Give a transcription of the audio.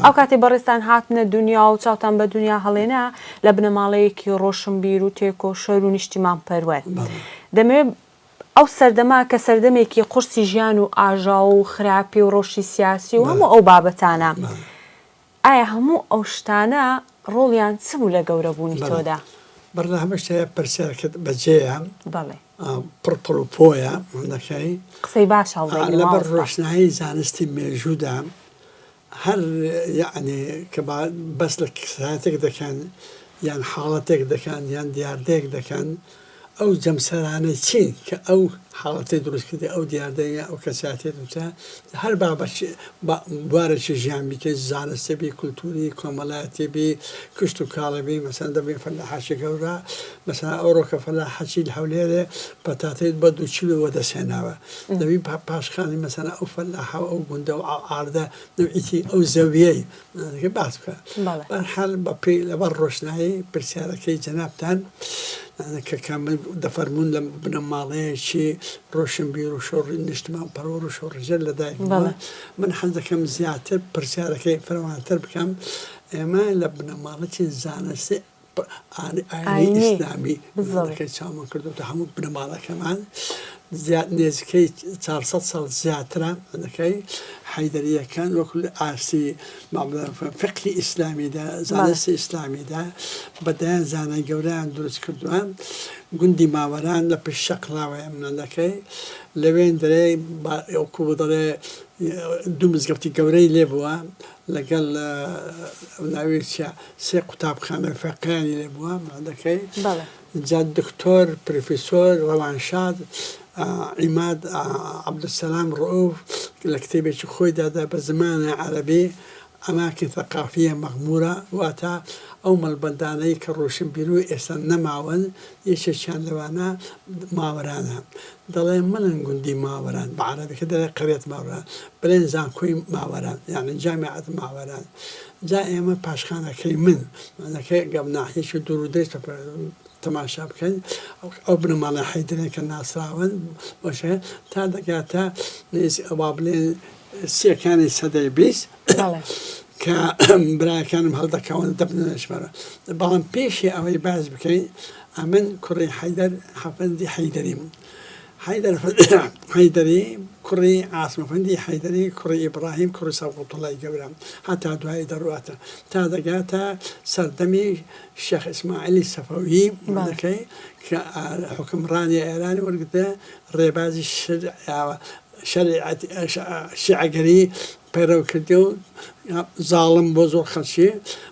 ئەو کاتەی بەڕێزتان هاتنە دونیا و چاوتان بە دونیا هەڵێنا لە بنەماڵەیەکی ڕۆشنبیر و تێکۆشەر و نیشتیمانپەروەر. دەمەوێ ئەو سەردەمە کە سەردەمێکی قورسی ژیان و ئاژاوە و خراپی و ڕەوشی سیاسی و هەموو ئەو بابەتانە، ئایا هەموو ئەو شتانە ڕۆڵیان چ بوو لە گەورەبوونی تۆدا؟ بەر لە هەموو شتێ پرسیارەکەت بەجێیە. بەڵێ. پڕ پڕ و پۆیە دەکەی. قسەی باش هەڵدەگرم لەبەر مامۆستا. ڕۆشنایی زانستی مێژوودا هەر یەعنی کە با بەس لە کەسایەتێک دەکەن یان حاڵەتێک دەکەن یان دیاردەیەک دەکەن ئەو جەمسەرانە چین کە ئەو حاڵەتەی دروست کردی ئەو دیاردەیە یان ئەو کەسایەتیە دروست کردی هەر بابەت بوارێکی ژیان بی کە زانستی بی کولتوری کۆمەڵایەتی بی کشت و کاڵی بی مەسەلەن دەبی فەلاحەکی گەورە مەسەلەن ئەوڕۆکە فەلاحەکی لە هەولێرێ پەتاتەی بە دوو کیلۆ وەدەست هێناوە دەبی پاشخانی مەسەلەن ئەو فەلاحە و ئەو گوندە و ئەو عاردە نەوعیتی ئەو زەویەی باس بکە بەرحال بە پێی لەبەر ڕۆشنایی پرسیارەکەی جەنابتان کە کە من دەفەرموون لە بنەماڵەیەکی ڕۆشنبیر و شۆڕ نیشتمان پەروەر و شۆڕشگێر لەدایک بووە من حەز دەکەم زیاتر پرسیارەکەی فراوانتر بکەم ئێمە لە بنەماڵەکی زانستی ئاینی ئیسلامی بزڵەکەی چاومان کردوتە هەموو بنەماڵەکەمان نێزیکەی 400 ساڵ زیاترە دەکەی حەیدەرییەکان وەکو لە ئاستی فقهی ئیسلامیدا زانستی ئیسلامیدا بە دەیان زانای گەورەیان دروست کردووە گوندی ماوەران لە پشت شەقڵاوەیە منەکەی لەوێندرێ وەکو دەڵێ دوو مزگەفتی گەورەی لێ بووە لەگەڵ ناوی چیە سێ قوتابخانە فەقیانی لێ بووە مادەکەی جا دکتۆر پرفیسۆر ڕەوانشاد عیماد عەبدولسەلام ڕەئوف لە کتێبێکی خۆیدا دا بە زمانی عەرەبی اماکن ثقافیە مغمورە واتە ئەو مەڵبەندانەی کە ڕۆشنبیرو ئێستا نەماون یەکێکیان لەوانە ماوەرانە دەڵێ مەڵێن گوندی ماوەران بە عەرەبیەکە دەڵێ قەریەت ماوەران بڵێن زانکۆی ماوەران یانی جامیعەت ماوەران جا ئێمە پاشخانەکەی من مانەکەی گەم ناحیەکی دوور و درێژ تەماشا بکەین ئەو بنەماڵە حەیدرێن کە ناسراون بۆشە تا دەگاتە نێز ئەوا بڵێن سیەکانی سەدەی 20 کە براکانم هەڵدەکەون دەبنە نەشمەرە بەڵام پێشی ئەوەی باس بکەین ئەمن کوڕی حەیدەر حەفەندی حەیدەریم حەیدەر حەیدەری کوڕی عاسم ئەفەندی حەیدەری کوڕی ئیبڕاهیم کوڕی سەبغەتوڵای گەورە هەتا دوایی دەڕواتە تا دەگاتە سەردەمی شێخ ئیسماعیلی سەفەوی دەکەی کە حوکمڕانی ئێرانی وەرگرتە ڕێبازی شەریعەت شیعەگەری پەیڕەو کردی و زاڵم بۆ زۆر خەڵکی.